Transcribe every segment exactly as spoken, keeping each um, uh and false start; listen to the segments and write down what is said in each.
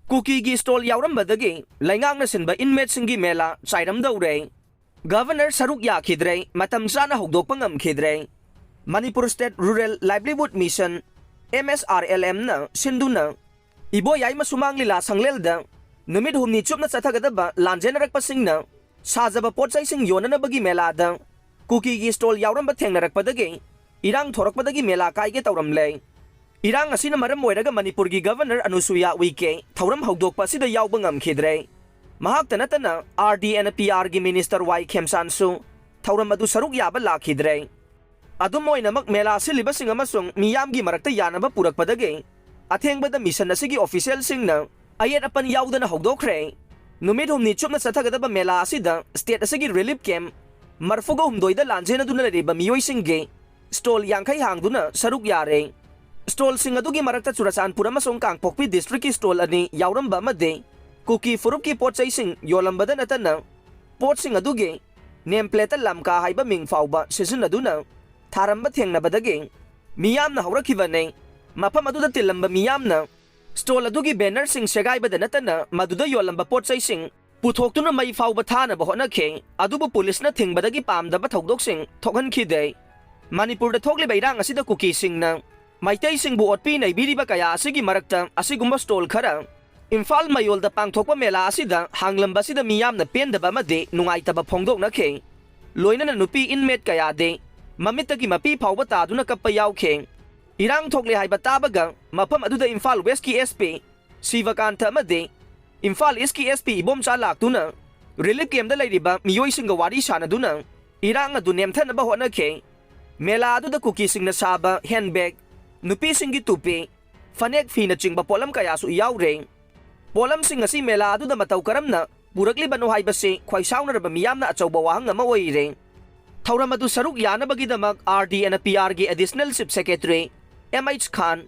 ꯀꯨꯀꯤꯒꯤ stall ꯌꯥꯎꯔꯝꯕꯗꯒꯤ ꯂꯩꯉꯥꯛꯅ ꯁꯤꯟꯕ inmateꯁꯤꯡꯒꯤ ꯃꯦꯂꯥ ꯆꯥꯏꯔꯝꯗꯧꯔꯦ꯫ Governor ꯁꯔꯨꯛ ꯌꯥꯈꯤꯗ꯭ꯔꯦ, ꯃꯇꯝ ꯆꯥꯅ ꯍꯧꯗꯣꯛꯄ ꯉꯝꯈꯤꯗ꯭ꯔꯦ꯫ Manipur State Rural Livelihood Mission, M S R L M ꯅ ꯁꯤꯟꯗꯨꯅ ꯏꯕꯣꯌꯥꯏꯃ ꯁꯨꯃꯥꯡ ꯂꯤꯂꯥ ꯁꯪꯂꯦꯜꯗ ꯅꯨꯃꯤꯠ ꯍꯨꯝꯅꯤ ꯆꯨꯞꯅ ꯆꯠꯊꯒꯗꯕ ꯂꯥꯟꯖꯦꯟꯅꯔꯛꯄꯁꯤꯡꯅ ꯁꯥꯖꯕ ꯄꯣꯠꯆꯩꯁꯤꯡ ꯌꯣꯟꯅꯅꯕꯒꯤ ꯃꯦꯂꯥꯗ ꯀꯨꯀꯤꯒꯤ stall ꯌꯥꯎꯔꯝꯕ ꯊꯦꯡꯅꯔꯛꯄꯗꯒꯤ ꯏꯔꯥꯡ ꯊꯣꯔꯛꯄꯗꯒꯤ ꯃꯦꯂꯥ ꯀꯥꯏꯒꯦ ꯇꯧꯔꯝꯂꯦ꯫ ꯏꯔꯥꯡ ꯑꯁꯤꯅ ꯃꯔꯝ ꯑꯣꯏꯔꯒ ꯃꯅꯤꯄꯨꯔꯒꯤ Governor ꯑꯅꯨꯁꯨꯌꯥ ꯎꯏꯀꯦ ꯊꯧꯔꯝ ꯍꯧꯗꯣꯛꯄ ꯑꯁꯤꯗ ꯌꯥꯎꯕ ꯉꯝꯈꯤꯗ꯭ꯔꯦ꯫ ꯃꯍꯥꯛꯇ ꯅꯠꯇꯅ R D and P R ꯒꯤ Minister ꯋꯥꯏ ꯈꯦꯝꯁꯥꯟꯁꯨ ꯊꯧꯔꯝ ꯑꯗꯨ ꯁꯔꯨꯛ ꯌꯥꯕ ꯂꯥꯛꯈꯤꯗ꯭ꯔꯦ꯫ ꯑꯗꯨꯝ ꯑꯣꯏꯅꯃꯛ, ꯃꯦꯂꯥ ꯁꯤꯜꯂꯤꯕꯁꯤꯡ ꯑꯃꯁꯨꯡ ꯃꯤꯌꯥꯝꯒꯤ ꯃꯔꯛꯇ ꯌꯥꯅꯕ ꯄꯨꯔꯛꯄꯗꯒꯤ ꯑꯊꯦꯡꯕꯗ mission ꯑꯁꯤꯒꯤ officialꯁꯤꯡꯅ ꯑꯌꯦꯠ ꯑꯄꯟ ꯌꯥꯎꯗꯅ ꯍꯧꯗꯣꯛꯈ꯭ꯔꯦ꯫ ꯅꯨꯃꯤꯠ ꯍꯨꯝꯅꯤ ꯆꯨꯞꯅ ꯆꯠꯊꯒꯗꯕ ꯃꯦꯂꯥ ꯑꯁꯤꯗ state ꯑꯁꯤꯒꯤ relief camp ꯃꯔꯐꯨꯒ ꯍꯨꯝꯗꯣꯏꯗ ꯂꯥꯟꯖꯦꯟꯅꯗꯨꯅ ꯂꯩꯔꯤꯕ ꯃꯤꯑꯣꯏꯁꯤꯡꯒꯤ stall ꯌꯥꯡꯈꯩ ꯍꯥꯡꯗꯨꯅ ꯁꯔꯨꯛ ꯌꯥꯔꯦ꯫ Stallꯁꯤꯡ ꯑꯗꯨꯒꯤ ꯃꯔꯛꯇ ꯆꯨꯔꯆꯥꯟꯄꯨꯔ ꯑꯃꯁꯨꯡ ꯀꯥꯡꯄꯣꯛꯄꯤ districtꯀꯤ stall ꯑꯅꯤ ꯌꯥꯎꯔꯝꯕ ꯑꯃꯗꯤ ꯀꯨꯀꯤ ꯐꯨꯔꯨꯞꯀꯤ ꯄꯣꯠꯆꯩꯁꯤꯡ ꯌꯣꯜꯂꯝꯕꯗ ꯅꯠꯇꯅ ꯄꯣꯠꯁꯤꯡ ꯑꯗꯨꯒꯤ name plateꯇ ꯂꯝꯀꯥ ꯍꯥꯏꯕ ꯃꯤꯡ ꯐꯥꯎꯕ ꯁꯤꯖꯤꯟꯅꯗꯨꯅ ꯊꯥꯔꯝꯕ ꯊꯦꯡꯅꯕꯗꯒꯤ ꯃꯤꯌꯥꯝꯅ ꯍꯧꯔꯛꯈꯤꯕꯅꯤ꯫ ꯃꯐꯝ ꯑꯗꯨꯗ ꯇꯤꯜꯂꯝꯕ ꯃꯤꯌꯥꯝꯅ stall ꯑꯗꯨꯒꯤ bannerꯁꯤꯡ ꯁꯦꯒꯥꯏꯕꯗ ꯅꯠꯇꯅ ꯃꯗꯨꯗ ꯌꯣꯜꯂꯝꯕ ꯄꯣꯠꯆꯩꯁꯤꯡ ꯄꯨꯊꯣꯛꯇꯨꯅ ꯃꯩ ꯐꯥꯎꯕ ꯊꯥꯅꯕ ꯍꯣꯠꯅꯈꯤ, ꯑꯗꯨꯕꯨ ꯄꯨꯂꯤꯁꯅ ꯊꯤꯡꯕꯗꯒꯤ ꯄꯥꯝꯗꯕ ꯊꯧꯗꯣꯛꯁꯤꯡ ꯊꯣꯛꯍꯟꯈꯤꯗꯦ꯫ ꯃꯅꯤꯄꯨꯔꯗ ꯊꯣꯛꯂꯤꯕ ꯏꯔꯥꯡ ꯑꯁꯤꯗ ꯀꯨꯀꯤꯁꯤꯡꯅ ꯃꯩꯇꯩꯁꯤꯡꯕꯨ ꯑꯣꯠꯄꯤ ꯅꯩꯕꯤꯔꯤꯕ ꯀꯌꯥ ꯑꯁꯤꯒꯤ ꯃꯔꯛꯇ ꯑꯁꯤꯒꯨꯝꯕ stall ꯈꯔ ꯏꯝꯐꯥꯜ ꯃꯌꯣꯜꯗ ꯄꯥꯡꯊꯣꯛꯄ ꯃꯦꯂꯥ ꯑꯁꯤꯗ ꯍꯥꯡꯂꯝꯕ ꯑꯁꯤꯗ ꯃꯤꯌꯥꯝꯅ ꯄꯦꯟꯗꯕ ꯑꯃꯗꯤ ꯅꯨꯡꯉꯥꯏꯇꯕ ꯐꯣꯡꯗꯣꯛꯅꯈꯤ꯫ ꯂꯣꯏꯅꯅ ꯅꯨꯄꯤ inmate ꯀꯌꯥꯗꯤ ꯃꯃꯤꯠꯇꯒꯤ ꯃꯄꯤ ꯐꯥꯎꯕ ꯇꯥꯗꯨꯅ ꯀꯞꯄ ꯌꯥꯎꯈꯤ꯫ ꯏꯔꯥꯡ ꯊꯣꯛꯂꯦ ꯍꯥꯏꯕ ꯇꯥꯕꯒ ꯃꯐꯝ ꯑꯗꯨꯗ ꯏꯝꯐꯥꯜ Westꯀꯤ S P ꯁꯤꯕꯀꯥꯟꯊ ꯑꯃꯗꯤ ꯏꯝꯐꯥꯜ Eastꯀꯤ S P ꯏꯕꯣꯝꯆꯥ ꯂꯥꯛꯇꯨꯅ relief campꯇ ꯂꯩꯔꯤꯕ ꯃꯤꯑꯣꯏꯁꯤꯡꯒ ꯋꯥꯔꯤ ꯁꯥꯅꯗꯨꯅ ꯏꯔꯥꯡ ꯑꯗꯨ ꯅꯦꯝꯊꯅꯕ ꯍꯣꯠꯅꯈꯤ꯫ ꯃꯦꯂꯥ ꯑꯗꯨꯗ ꯀꯨꯀꯤꯁꯤꯡꯅ ꯁꯥꯕ handbag, ꯅꯨꯄꯤꯁꯤꯡꯒꯤ ꯇꯨꯄꯤ, ꯐꯅꯦꯛ ꯐꯤꯅꯆꯤꯡꯕ ꯄꯣꯠꯂꯝ ꯀꯌꯥꯁꯨ ꯌꯥꯎꯔꯦ꯫ ꯄꯣꯠꯂꯝꯁꯤꯡ ꯑꯁꯤ ꯃꯦꯂꯥ ꯑꯗꯨꯗ ꯃꯇꯧ ꯀꯔꯝꯅ ꯄꯨꯔꯛꯂꯤꯕꯅꯣ ꯍꯥꯏꯕꯁꯤ ꯈ꯭ꯋꯥꯏꯁꯥꯎꯅꯔꯕ ꯃꯤꯌꯥꯝꯅ ꯑꯆꯧꯕ ꯋꯥꯍꯪ ꯑꯃ ꯑꯣꯏꯔꯦ꯫ ꯊꯧꯔꯝ ꯑꯗꯨ ꯁꯔꯨꯛ ꯌꯥꯅꯕꯒꯤꯗꯃꯛ R D and P Rꯒꯤ Additional Chief Secretary M H Khan,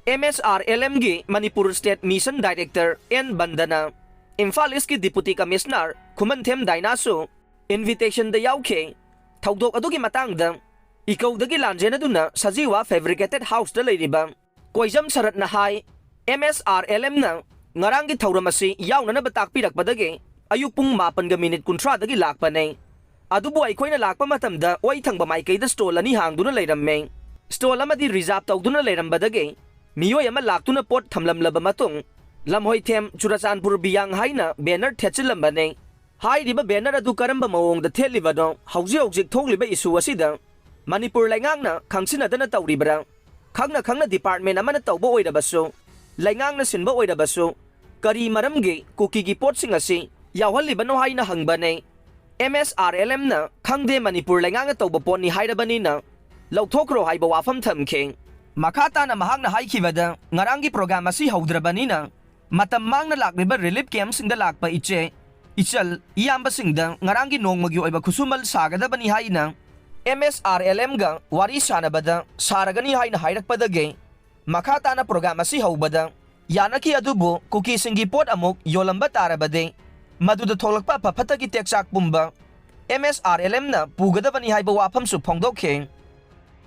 M S R L Mꯒꯤ Manipur State Mission Director N Vandana, Imphal Eastꯀꯤ Deputy Commissioner ꯈꯨꯃꯟꯊꯦꯝ ꯗꯥꯏꯅꯥꯁꯨ invitationꯗ ꯌꯥꯎꯈꯤ꯫ ꯊꯧꯗꯣꯛ ꯑꯗꯨꯒꯤ ꯃꯇꯥꯡꯗ ꯏꯀꯧꯗꯒꯤ ꯂꯥꯟꯖꯦꯟꯅꯗꯨꯅ ꯁꯖꯤꯋꯥ Fabricated Houseꯇ ꯂꯩꯔꯤꯕ ꯀꯣꯏꯖꯝ ꯁꯔꯠꯅ ꯍꯥꯏ, M S R L Mꯅ ꯉꯔꯥꯡꯒꯤ ꯊꯧꯔꯝ ꯑꯁꯤ ꯌꯥꯎꯅꯅꯕ ꯇꯥꯛꯄꯤꯔꯛꯄꯗꯒꯤ ꯑꯌꯨꯛ ꯄꯨꯡ ꯃꯥꯄꯟꯒ ꯃꯤꯅꯤꯠ ꯀꯨꯟꯊ꯭ꯔꯥꯗꯒꯤ ꯂꯥꯛꯄꯅꯦ꯫ ꯑꯗꯨꯕꯨ ꯑꯩꯈꯣꯏꯅ ꯂꯥꯛꯄ ꯃꯇꯝꯗ ꯑꯣꯏ ꯊꯪꯕ ꯃꯥꯏꯀꯩꯗ stall ꯑꯅꯤ ꯍꯥꯡꯗꯨꯅ ꯂꯩꯔꯝꯃꯦ꯫ Stall ꯑꯃꯗꯤ reserve ꯇꯧꯗꯨꯅ ꯂꯩꯔꯝꯕꯗꯒꯤ ꯃꯤꯑꯣꯏ ꯑꯃ ꯂꯥꯛꯇꯨꯅ ꯄꯣꯠ ꯊꯝꯂꯝꯂꯕ ꯃꯇꯨꯡ, "ꯂꯝꯍꯣꯏꯊꯦꯝ ꯆꯨꯔꯆꯥꯟꯄꯨꯔ ꯕꯤꯌꯥꯡ" ꯍꯥꯏꯅ banner ꯊꯦꯠꯆꯤꯜꯂꯝꯕꯅꯦ꯫ ꯍꯥꯏꯔꯤꯕ banner ꯑꯗꯨ ꯀꯔꯝꯕ ꯃꯑꯣꯡꯗ ꯊꯦꯠꯂꯤꯕꯅꯣ? ꯍꯧꯖꯤꯛ ꯍꯧꯖꯤꯛ ꯊꯣꯛꯂꯤꯕ issue ꯑꯁꯤꯗ ꯃꯅꯤꯄꯨꯔ ꯂꯩꯉꯥꯛꯅ ꯈꯪꯁꯤꯟꯅꯗꯅ ꯇꯧꯔꯤꯕ꯭ꯔꯥ? ꯈꯪꯅ ꯈꯪꯅ department ꯑꯃꯅ ꯇꯧꯕ ꯑꯣꯏꯔꯕꯁꯨ, ꯂꯩꯉꯥꯛꯅ ꯁꯤꯟꯕ ꯑꯣꯏꯔꯕꯁꯨ, ꯀꯔꯤ ꯃꯔꯝꯒꯤ ꯀꯨꯀꯤꯒꯤ ꯄꯣꯠꯁꯤꯡ ꯑꯁꯤ ꯌꯥꯎꯍꯜꯂꯤꯕꯅꯣ ꯍꯥꯏꯅ ꯍꯪꯕꯅꯦ꯫ MSRLMꯅ "ꯈꯪꯗꯦ, ꯃꯅꯤꯄꯨꯔ ꯂꯩꯉꯥꯛꯅ ꯇꯧꯕ ꯄꯣꯠꯅꯤ ꯍꯥꯏꯔꯕꯅꯤꯅ ꯂꯧꯊꯣꯛꯈ꯭ꯔꯣ" ꯍꯥꯏꯕ ꯋꯥꯐꯝ ꯊꯝꯈꯤ꯫ ꯃꯈꯥ ꯇꯥꯅ ꯃꯍꯥꯛꯅ ꯍꯥꯏꯈꯤꯕꯗ, ꯉꯔꯥꯡꯒꯤ program ꯑꯁꯤ ꯍꯧꯗ꯭ꯔꯕꯅꯤꯅ ꯃꯇꯝ ꯃꯥꯡꯅ ꯂꯥꯛꯂꯤꯕ relief campꯁꯤꯡꯗ ꯂꯥꯛꯄ ꯏꯆꯦ, ꯏꯆꯜ, ꯏꯌꯥꯝꯕꯁꯤꯡꯗ ꯉꯔꯥꯡꯒꯤ ꯅꯣꯡꯃꯒꯤ ꯑꯣꯏꯕ ꯈꯨꯠꯁꯨꯃꯜ ꯁꯥꯒꯗꯕꯅꯤ ꯍꯥꯏꯅ MSRLMꯒ ꯋꯥꯔꯤ ꯁꯥꯅꯕꯗ ꯁꯥꯔꯒꯅꯤ ꯍꯥꯏꯅ ꯍꯥꯏꯔꯛꯄꯗꯒꯤ ꯃꯈꯥ ꯇꯥꯅ program ꯑꯁꯤ ꯍꯧꯕꯗ ꯌꯥꯅꯈꯤ꯫ ꯑꯗꯨꯕꯨ ꯀꯨꯀꯤꯁꯤꯡꯒꯤ ꯄꯣꯠ ꯑꯃꯨꯛ ꯌꯣꯜꯂꯝꯕ ꯇꯥꯔꯕꯗꯤ ꯃꯗꯨꯗ ꯊꯣꯛꯂꯛꯄ ꯑꯐ ꯐꯠꯇꯒꯤ ꯇꯦꯛꯆꯥꯛ ꯄꯨꯝꯕ MSRLMꯅ ꯄꯨꯒꯗꯕꯅꯤ ꯍꯥꯏꯕ ꯋꯥꯐꯝꯁꯨ ꯐꯣꯡꯗꯣꯛꯈꯤ꯫